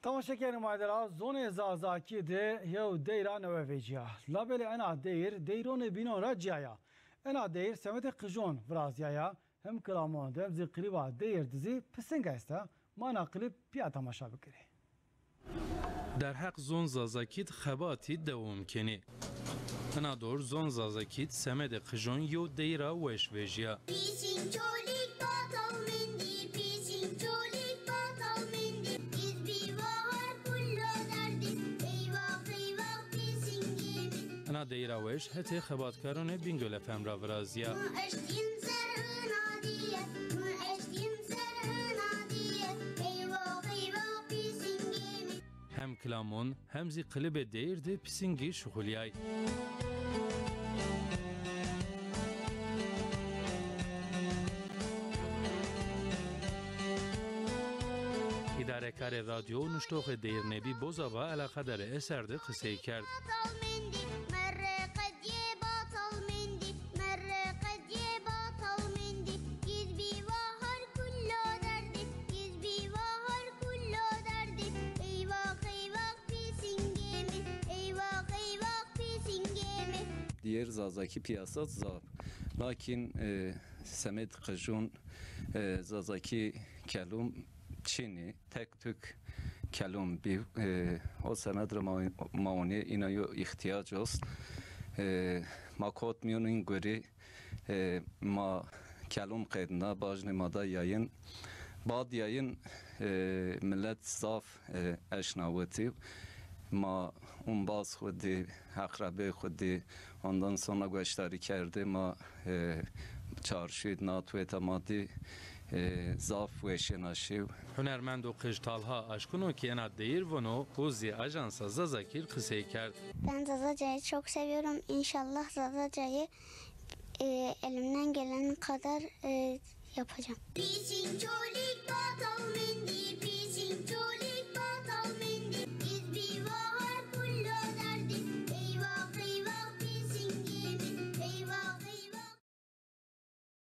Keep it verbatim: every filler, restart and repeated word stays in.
Temaşekerê ma de ra zonê Zazakî de yew deyra newe vecîya. Labelê ena deyr deyronê bînon ra cîya ya. Ena deyr semedê qijon virazîyaya. Hem kilamon de hem zî klîba deyr de zî pising esta. Ma na klîb pîya temaşa bikerê. Derheq zon Zazakî de xebatî dewam kenê. Ina dor zon Zazakî de semedê qijon yew deyra weş vejîya. Pîsîng çolîg batal mendî, pîsîng çolîg batal mendî. Iz bî wahar kullo derdî, eywax eywax pîsîngê mi. Ina deyra weş hetê xebatkaronê Bingöl F M ra virazîya. Mi eştîn ser hina dîye, mi eştîn ser hina dîye, eywax eywax pîsîngê mi. Hem kilamon hem zî klîbê deyr de pisingî şuxulîyay. Îdarekarê radyo û nuştoxê deyr Nebî Bozaba eleqedarê eser de qisey kerd. Batal mendî, merre qedîye batal mendî, merre qedîye batal mendî. Iz bî wahar kullo derdî, iz bî wahar kullo derdî. Eywax eywax pîsingê mi, eywax eywax pîsingê mi. Diğer Zazaki piyasa zaf. Lakin e, semed qijun e, Zazaki kelum çinî. Tek tük kelum bî. E, o semed ra ma, ma onî ina yo îhtîyac ost. E, ma kot mîyon in gurî, e, ma kelum qedna, bajnê ma da yayın. Bad yayın, e, millet zaf, e, eşnawitî. Ma umbaz xwu dî, eqrebê xwu dî, ondan sonra goştarî kerdê ma, e, çarşûyî natwêta ma dî, e, zaf weşêna şîw. Hunermendo qij Talha aşkino kî ena deyîr vano û zî Ajansa Zazakî rê qisey kerd. Ben Zazacayı çok seviyorum. İnşallah Zazacayı, e, elimden gelen kadar, e, yapacağım. Pîsîng çolîg